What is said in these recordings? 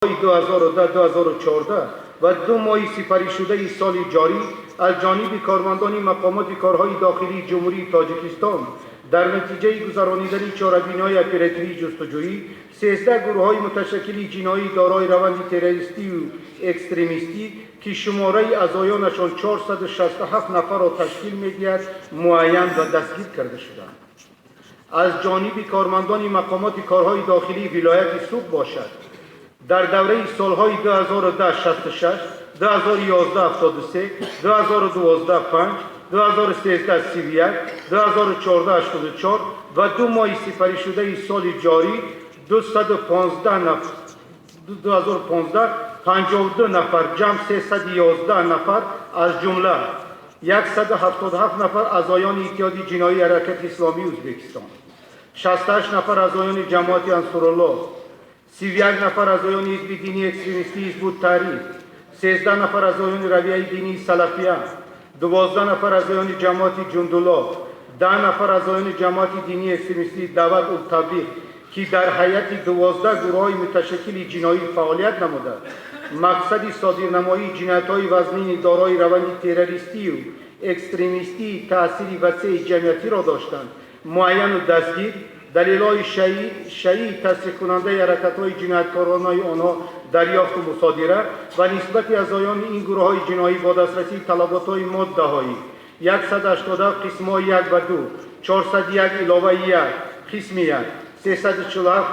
2010-2014 ва 2 моҳи сипаришудаи соли ҷорӣ аз ҷониби кормандони мақомоти корҳои дохилии Ҷумҳурии Тоҷикистон дар натиҷаи гузаронидани чорабиниҳои оперативии ҷустуҷӯӣ 13 гурӯҳҳои муташаккили ҷиноӣ дорои раванди террористию экстремистӣ, ки шумораи аъзоёнашон 467 нафарро ташкил медиҳад, муайян ва дастгир карда шуданд. Аз ҷониби кормандони мақомоти корҳои дохилии вилояти Суғд бошад, дар давраи солҳои 2010 66, 2011 73, 2012 5, 2013 31, 2014 84 ва 2 моҳи сипаришудаи соли ҷорӣ 215 нафар, 2015 52 нафар, ҷамъ 311 нафар, аз ҷумла 177 нафар аъзоёни Иттиҳоди ҷиноии Ҳаракати Исломии Ӯзбекистон, 68 нафар аъзоёни ҷамоати Ансорулло, 31 нафар аъзоёни ҳизби динии экстремистии Ҳизбут Таҳрир, 13 нафар аъзоёни равияи динии Салафия, 12 нафар аъзоёни ҷамоати Ҷундулло, 10 нафар аъзоёни ҷамоати динии экстремистии Даъват ут Таблиғ, ки дар ҳайати 12 гурӯҳҳои муташаккили ҷиноӣ фаъолият намуда, мақсади содирнамоии ҷиноятҳои вазнини дорои раванди террористию экстремистии таъсири васеи ҷамъиятиро доштанд, муайяну дастгир, далелҳои шайъии тасдиқкунандаи ҳаракатҳои ҷинояткоронаи онҳо дарёфту мусодира ва нисбати аъзоёни ин гурӯҳҳои ҷиноӣ бо дастрасии талаботҳои моддаҳои 187 қисмҳои 1 ва 2, 401 иловаи 1 қисми 1, 347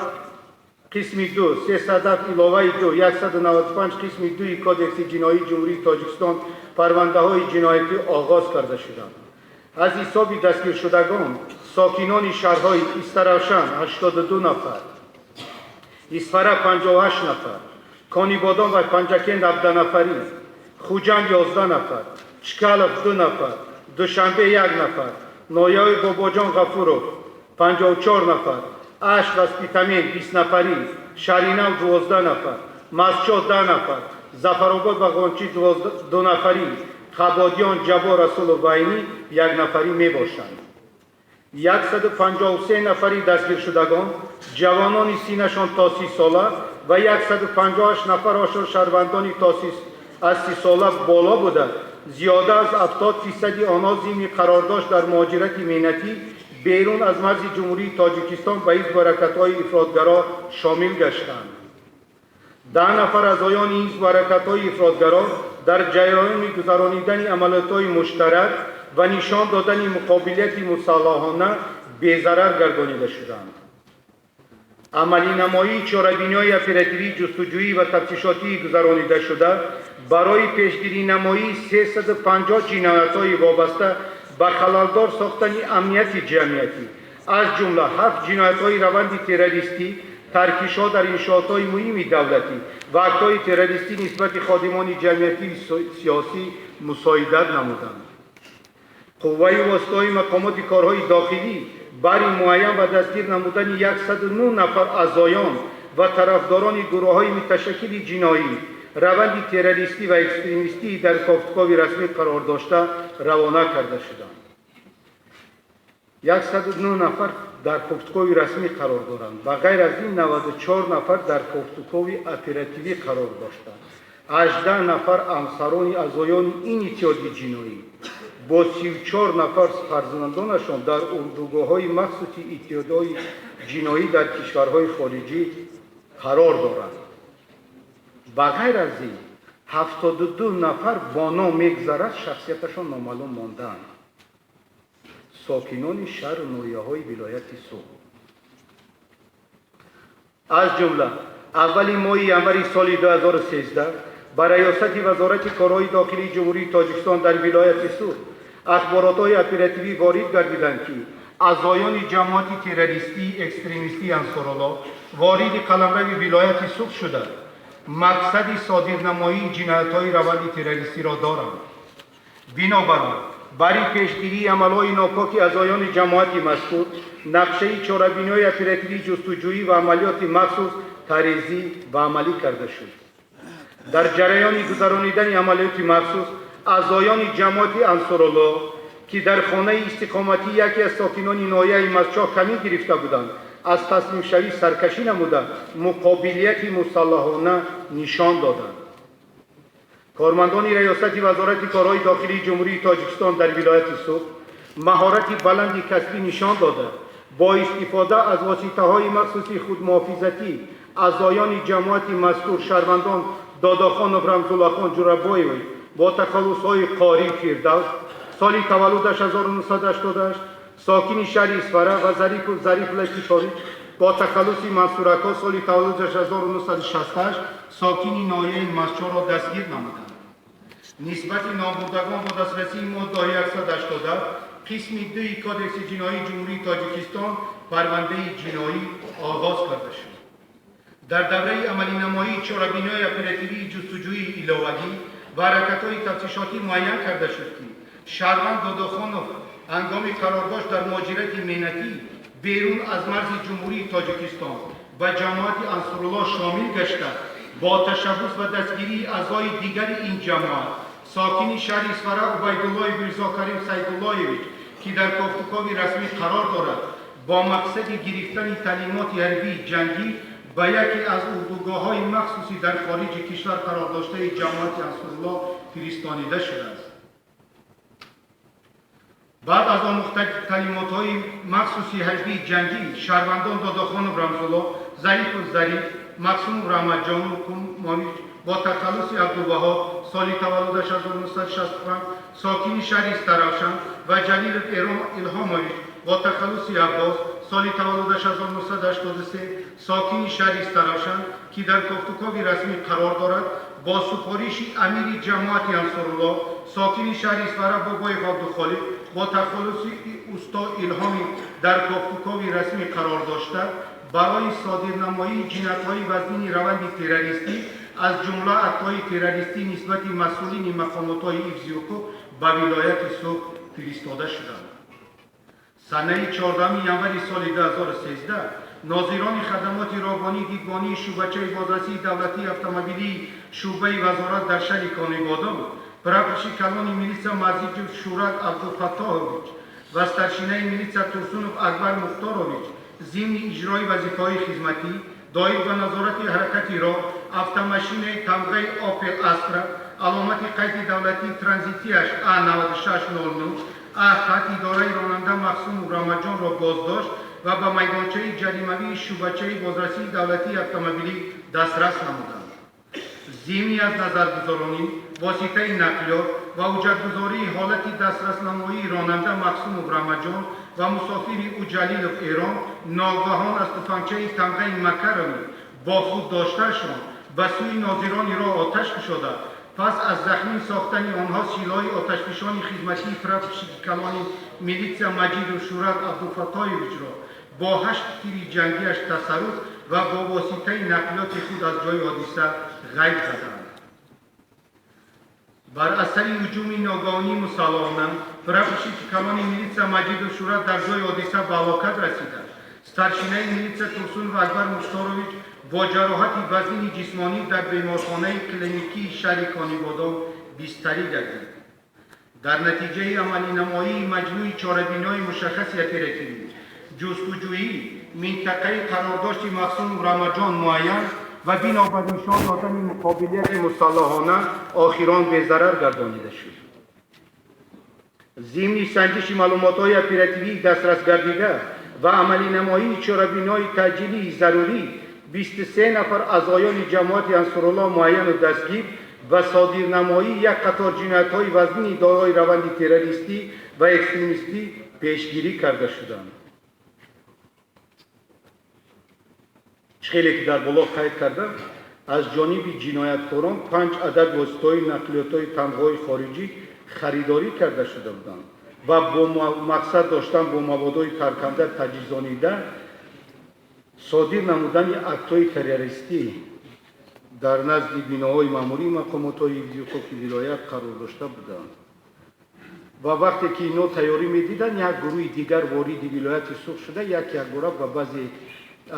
қисми 2, 307 иловаи 2, 195 қисми 2 Кодекси ҷиноии Ҷумҳурии Тоҷикистон парвандаҳои ҷиноятӣ оғоз карда шуданд. Аз ҳисоби дастгиршудагон сокинони шаҳрҳои Истаравшан 82 нафар, Исфара 58 нафар, Конибодом ва Панҷакент 17 нафарӣ, Хуҷанд 11 нафар, Чкалов 2 нафар, Душанбе 1 нафар, ноҳияи Бобоҷон Ғафуров 54 нафар, Ашт ва Спитамен 20 нафарӣ, Шаҳринав 12 нафар, Мастчоҳ 10 нафар, Зафаробод ва Ғончи 2 нафарӣ, Қабодиён, Ҷаббор Расулов ва Айнӣ 1 нафарӣ мебошанд. 153 нафари дастгиршудагон ҷавонони синнашон то 30 сола ва 158 нафарашон шаҳрвандони то аз 30 сола боло буда, зиёда аз 70 фисади онҳо зимни қарордошт дар муҳоҷирати меҳнатӣ берун аз марзи Ҷумҳурии Тоҷикистон ба ҳизбу ҳаракатҳои ифротгаро шомил гаштанд. 10 нафар аъзоёни ҳизбу ҳаракатҳои ифротгаро дар ҷараёни гузаронидани амалиётҳои муштарак ва нишон додани муқобилияти мусаллаҳона безарар гардонида шуданд. Амалинамоии чорабиниҳои оперативии ҷустуҷӯӣ ва тафтишотии гузаронидашуда барои пешгиринамоии 350 ҷиноятҳои вобаста ба халалдор сохтани амнияти ҷамъиятӣ, аз ҷумла ҳафт ҷиноятҳои раванди террористӣ, таркишҳо дар иншоотҳои муҳими давлатӣ ва актҳои террористӣ нисбати ходимони ҷамъиятии сиёсӣ мусоидат намуданд. Қувваю воситаҳои мақомоти корҳои дохилӣ барои муайян ва дастгир намудани 109 нафар аъзоён ва тарафдорони гурӯҳҳои муташаккили ҷиноӣ, раванди террористӣ ва экстремистӣ дар кофтукови расмӣ қарор дошта равона карда шуданд. 109 нафар дар кофтукови расмӣ қарор доранд. Ба ғайр аз ин, 94 нафар дар кофтукови оперативӣ қарор доштанд. 18 нафар ҳамсарони аъзоёни ин иттиҳоди ҷиноӣ бо 34 нафар фарзандонашон дар урдугоҳҳои махсуси иттиҳодҳои ҷиноӣ дар кишварҳои хориҷӣ қарор доранд. Ба ғайр аз ин, 72 нафар бо ном мегузарад, шахсияташон номаълум мондаанд, сокинони шаҳру ноҳияҳои вилояти Суғд. Аз ҷумла аввали моҳи январи соли 2013 ба раёсати Вазорати корҳои дохилии Ҷумҳурии Тоҷикистон дар вилояти Суғд ахборотҳои оперативӣ ворид гардиданд, ки аъзоёни ҷамоати террористии экстремистии Ансорулло вориди қаламрави вилояти Суғд шуда, мақсади содирнамоии ҷиноятҳои раванди террористиро доранд. Бинобар ин, барои пешгирии амалҳои нопоки аъзоёни ҷамоати мазкур нақшаи чорабиниҳои оперативии ҷустуҷӯӣ ва амалиёти махсус тарҳрезӣ ва амалӣ карда шуд. Дар ҷараёни гузаронидани амалиёти махсус аъзоёни ҷамоати Ансорулло, ки дар хонаи истиқоматии яке аз сокинони ноҳияи Мастчоҳ камин гирифта буданд. аз таслимшавӣ саркашӣ намуда, муқобилияти мусаллаҳона нишон доданд. Кормандони Раёсати Вазорати корҳои дохилии Ҷумҳурии Тоҷикистон дар вилояти Суғд маҳорати баланди касбӣ нишон дода, бо истифода аз воситаҳои махсуси худмуҳофизатӣ аъзоёни ҷамоати мазкур шаҳрвандон Додохонов Рамзуллохон Ҷурабоевич бо тахаллусҳои Қорӣ Фирдавс, соли таваллудаш 1988, сокини шаҳри Исфара ва Зарипов Зариф Латифович бо тахаллуси Мансурако, соли таваллудаш 1968, сокини ноҳияи Мастчоҳро дастгир намуданд. Нисбати номбурдагон бо дастрасии моддаҳои 187 қисми 2 Кодекси ҷиноии Ҷумҳурии Тоҷикистон парвандаи ҷиноӣ оғоз карда шуд. Дар давраи амалинамоии чорабиниҳои оперативии ҷустуҷӯии иловагӣ ва ҳаракатҳои тафтишотӣ муайян карда шуд, ки шаҳрванд Додохонов ҳангоми қарордошт дар муҳоҷирати меҳнатӣ берун аз марзи Ҷумҳурии Тоҷикистон ба ҷамоати Ансорулло шомил гашта, бо ташаббус ва дастгирии аъзои дигари ин ҷамоат, сокини шаҳри Исфара Убайдуллоев Мирзокарим Сайдуллоевич, ки дар кофтукови расмӣ қарор дорад, бо мақсади гирифтани таълимоти ҳарбии ҷангӣ ба яке аз урдугоҳҳои махсусӣ дар хориҷи кишвар қарор доштаи ҷамоати Ансорулло фиристонида шудааст. Баъд аз омӯхтани таълимотҳои махсуси ҳарбии ҷангӣ шаҳрвандон Додохонов Рамзулло, Зарипов Зариф, Мақсумов Раҳматҷон Муқимович бо тахаллуси Абдуваҳоб, соли таваллудаш 1965, сокини шаҳри Истаравшан ва Ҷалилов Эром Илҳомович бо тахаллуси Аббос, соли таваллудаш 1983, сокини шаҳри Истаравшан, ки дар кофтукови расмӣ қарор дорад, бо супориши амири ҷамоати Ансорулло, сокини шаҳри Исфара Бобоев Абдухолиқ бо тахаллуси Усто Илҳоми дар кофтукови расмӣ қарор дошта, барои содирнамоии ҷиноятҳои вазнини раванди террористӣ, аз ҷумла актҳои террористӣ нисбати масъулини мақомотҳои ҳифзи ҳуқуқ ба вилояти Суғд фиристода шуданд. Санаи 14 январи соли 2013 нозирони хадамоти роҳбонии дидбонии шӯъбачаи бозрасии давлатии автомобилии шӯъбаи вазорат дар шаҳри Конибодом, прапорщик калони милитсия Мазиҷов Шӯрат Абдуфаттоҳович ва старшинаи милитсия Турсунов Акбар Мухторович зимни иҷрои вазифаҳои хизматӣ доир ба назорати ҳаракати роҳ автомашинаи тамғаи Опел Астра, аломати қайди давлатии транзитиаш А9609 А таҳти идораи ронанда Мақсумов Рамаҷонро боздошт ва ба майдончаи ҷаримавии шӯъбачаи бозрасии давлатии автомобилӣ дастрас намуданд. Зимни аз назаргузоронӣ воситаи нақлиёт ва ҳуҷҷатгузории ҳолати дастраснамоии ронанда Мақсумов Рамаҷон ва мусофири ӯ Ҷалилов Эрон ногаҳон аз туфангчаи тамғаи Макарови бо худ доштаашон ба сӯи нозирони роҳ оташ кушода, пас аз захмӣ сохтани онҳо силоҳи оташфишони хизматии прапорщики калони милитсия Маҷидов Шӯрат Абдуфаттоевичро бо 8 тири ҷангиаш тасарруф ва бо воситаи нақлиёти худ аз ҷои ҳодиса ғайб заданд. Бар асари ҳуҷуми ногаҳонии мусаллаҳона прапорщики калони милитсия Маҷидов Шӯрат дар ҷои ҳодиса ба ҳалокат расида, старшинаи милитсия Турсунов Акбар Мухторович бо ҷароҳати вазнини ҷисмонӣ дар беморхонаи клиникии шаҳри Конибодом бистарӣ гардид. Дар натиҷаи амалинамоии маҷмӯи чорабиниҳои мушаххаси оперативӣ ҷустуҷӯӣ минтақаи қарордошти Мақсумов Рамаҷон муайян ва бинобар нишон додани муқобилияти мусаллаҳона охирон безарар гардонида шуд. Зимни санҷиши маълумотҳои оперативии дастрас гардида ва амалинамоии чорабиниҳои таъҷилии зарурӣ 23 нафар аъзоёни ҷамоати Ансорулло муайяну дастгир ва содирнамоии як қатор ҷиноятҳои вазнини дорои раванди террористӣ ва экстремистӣ пешгирӣ карда шуданд. Хеле ки дар боло қайд кардам, аз ҷониби ҷинояткорон 5 адад воситаҳои нақлиётҳои тамғаҳои хориҷӣ харидорӣ карда шуда буданд ва бо мақсад доштан бо маводҳои тарканда таҷҳизонида содир намудани актҳои террористӣ дар назди биноҳои маъмурии мақомотҳои ҳифзи ҳуқуқи вилоят қарор дошта буданд. Ва вақте ки инҳо тайёрӣ медиданд, як гурӯҳи дигар вориди вилояти Суғд шуда, як якбора ба баъзе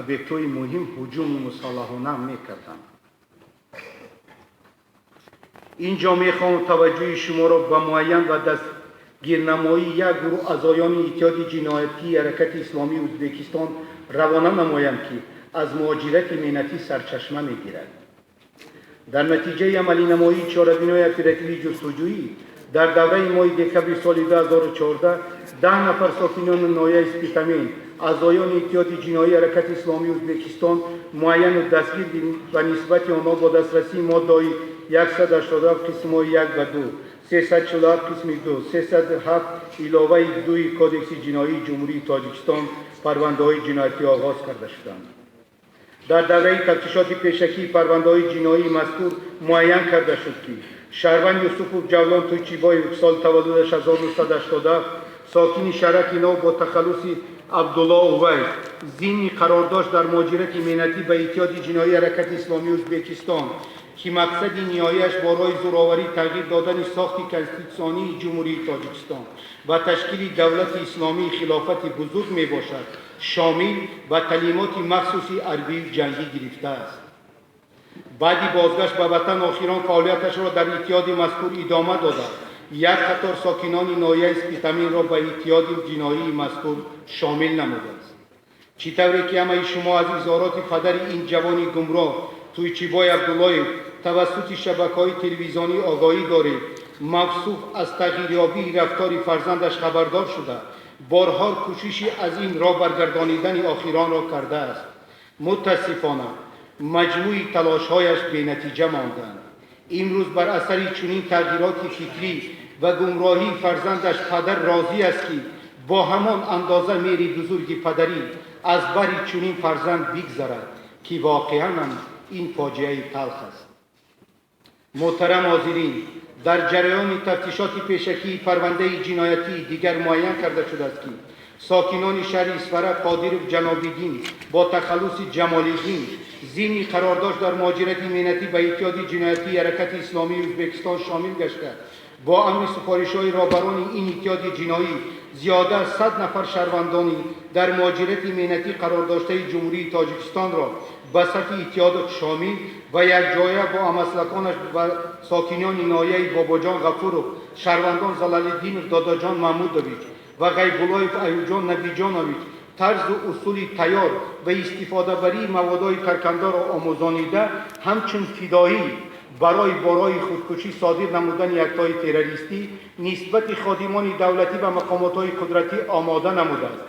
объектҳои муҳим ҳуҷуми мусаллаҳона мекарданд. Инҷо мехоҳам таваҷҷӯҳи шуморо ба муайян ва дастгирнамоии як гурӯҳ аъзоёни Иттиҳоди ҷиноятии ҳаракати исломии Ӯзбекистон равона намоям, ки аз муҳоҷирати меҳнатӣ сарчашма мегирад. Дар натиҷаи амалинамоии чорабиниҳои оперативии ҷустуҷӯӣ дар давраи моҳи декабри соли 2014 10 нафар сокинони ноҳияи Спитамен, аъзоёни Иттиҳоди ҷиноии Ҳаракати Исломии Ӯзбекистон муайяну дастгир ва нисбати онҳо бо дастрасии моддаҳои 187 қисмҳои 1 ва 2, 347 қисми 2, 307 иловаи 2 Кодекси ҷиноии Ҷумҳурии Тоҷикистон парвандаҳои ҷиноятӣ оғоз карда шуданд. Дар давраи тафтишоти пешакии парвандаҳои ҷиноии мазкур муайян карда шуд, ки шаҳрванд Юсуфов Ҷавлон Тӯйчибоев, соли таваллудаш 1987, сокини шаҳраки Нав, бо тахаллуси Абдулло Увайс, зимни қарордошт дар муҳоҷирати меҳнатӣ ба Иттиҳоди ҷиноии Ҳаракати Исломии Ӯзбекистон, ки мақсади ниҳоияш бо роҳи зӯроварӣ тағйир додани сохти конститутсионии Ҷумҳурии Тоҷикистон ва ташкили давлати исломии хилофати бузург мебошад, шомил ва таълимоти махсуси ҳарбию ҷангӣ гирифтааст. Баъди бозгашт ба ватан охирон фаъолияташро дар иттиҳоди мазкур идома дода, як қатор сокинони ноҳияи Спитаменро ба иттиҳоди ҷиноии мазкур шомил намудааст. Чӣ тавре ки ҳамаи шумо аз изҳороти падари ин ҷавони гумроҳ Тӯйчибой Абдуллоев тавассути шабакаҳои телевизионӣ огоҳӣ доред, мавсуф аз тағйирёбии рафтори фарзандаш хабардор шуда, борҳо кӯшиши аз ин роҳ баргардонидани охиронро кардааст. Мутаассифона, маҷмӯи талошҳояш бенатиҷа монданд. Имрӯз бар асари чунин тағйироти фикрӣ ва гумроҳии фарзандаш падар розӣ аст, ки бо ҳамон андоза меҳри бузурги падарӣ аз бари чунин фарзанд бигзарад, ки воқеанам ин фоҷиаи талх аст. Муҳтарам ҳозирин, дар ҷараёни тафтишоти пешакии парвандаи ҷиноятии дигар муайян карда шудааст, ки сокинони шаҳри Исфара Қодиров Ҷанобиддин бо тахаллуси Ҷамолиддин зимни қарордошт дар муҳоҷирати меҳнатӣ ба Иттиҳоди ҷиноятии Ҳаракати Исломии Ӯзбекистон шомил гашта, бо амри супоришҳои роҳбарони ин иттиҳоди ҷиноӣ зиёда аз 100 нафар шаҳрвандони дар муҳоҷирати меҳнатӣ қарордоштаи Ҷумҳурии Тоҷикистонро ба сафи иттиҳод шомил ва якҷоя бо ҳамаслаконаш ва сокинони ноҳияи Бобоҷон Ғафуров шаҳрвандон Залалиддинов Додоҷон Маҳмудович ва Ғайбуллоев Аюбҷон Набиҷонович тарзу усули тайёр ва истифодабарии маводҳои таркандаро омӯзонида, ҳамчун фидоӣ барои бо роҳи худкушӣ содир намудани актҳои террористӣ нисбати ходимони давлатӣ ва мақомотҳои қудратӣ омода намудааст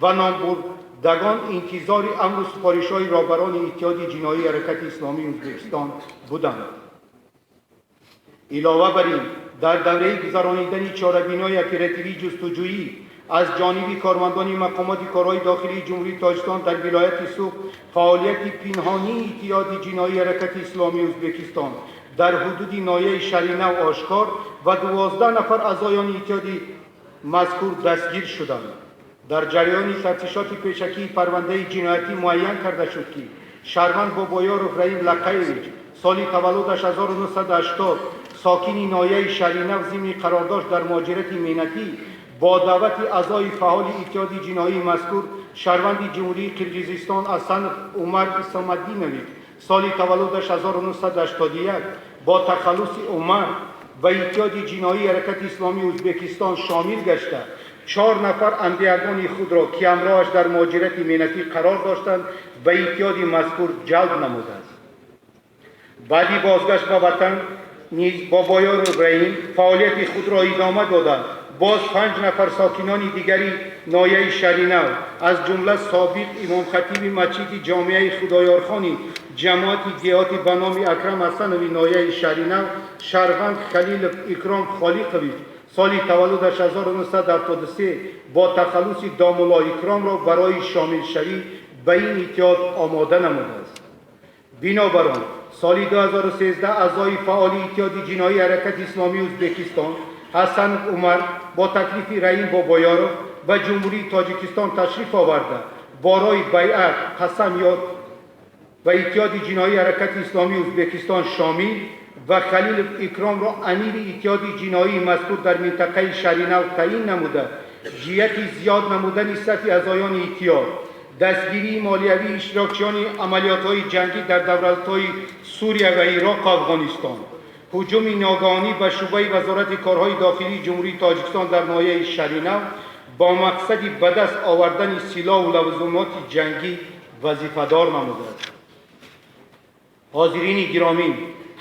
ва номбурдагон интизори амру супоришҳои роҳбарони Иттиҳоди ҷиноии Ҳаракати Исломии Ӯзбекистон буданд. Илова бар ин, дар давраи гузаронидани чорабиниҳои оперативии ҷустуҷӯӣ аз ҷониби кормандони мақомоти корҳои дохилии Ҷумҳурии Тоҷикистон дар вилояти Суғд фаъолияти пинҳонии Иттиҳоди ҷиноии Ҳаракати Исломии Ӯзбекистон дар ҳудуди ноҳияи Шаҳринав ошкор ва 12 нафар аъзоёни иттиҳоди мазкур дастгир шуданд. Дар ҷараёни тафтишоти пешакии парвандаи ҷиноятӣ муайян карда шуд, ки шаҳрванд Бобоёров Раим Лақаевич, соли таваллудаш 1980, сокини ноҳияи Шаҳринав, зимни қарордошт дар муҳоҷирати меҳнатӣ бо даъвати аъзои фаъоли иттиҳоди ҷиноии мазкур шаҳрванди Ҷумҳурии Қирғизистон Асанов Умар Исомаддинович, соли таваллудаш 1981, бо тахаллуси Умар ба Иттиҳоди ҷиноии Ҳаракати Исломии Ӯзбекистон шомил гашта, чор нафар ҳамдиҳагони худро, ки ҳамроҳаш дар муҳоҷирати меҳнатӣ қарор доштанд, ба иттиҳоди мазкур ҷалб намудааст. Баъди бозгашт ба ватан низ Бобоёров Раим фаъолияти худро идома дода, боз панҷ нафар сокинони дигари ноҳияи Шаҳринав, аз ҷумла собиқ имомхатиби масҷиди ҷомеаи Худоёрхони ҷамоати деҳоти ба номи Акрам Ҳасанови ноҳияи Шаҳринав шаҳрванд Халилов Икром Холиқович, соли таваллудаш 1973, бо тахаллуси Домулло Икромро барои шомилшавӣ ба ин иттиҳод омода намудааст. Бинобар он, соли 2013 аъзои фаъоли Иттиҳоди ҷиноии Ҳаракати Исломии Ӯзбекистон Ҳасанов Умар бо таклифи Раим Бобоёров ба Ҷумҳурии Тоҷикистон ташриф оварда, бо роҳи байъат қасам ёд ба Иттиҳоди ҷиноии Ҳаракати Исломии Ӯзбекистон шомил ва Халилов Икромро амири иттиҳоди ҷиноии мазкур дар минтақаи Шаҳринав таъин намуда, ҷиҳати зиёд намудани сафи аъзоёни иттиҳод, дастгирии молиявии иштирокчиёни амалиётҳои ҷангӣ дар давлатҳои Сурия ва Ироқу Афғонистон, ҳуҷуми ногаҳонӣ ба шӯъбаи Вазорати корҳои дохилии Ҷумҳурии Тоҷикистон дар ноҳияи Шаҳринав бо мақсади ба даст овардани силоҳу лавозимоти ҷангӣ вазифадор намудааст. Ҳозирини гиромӣ.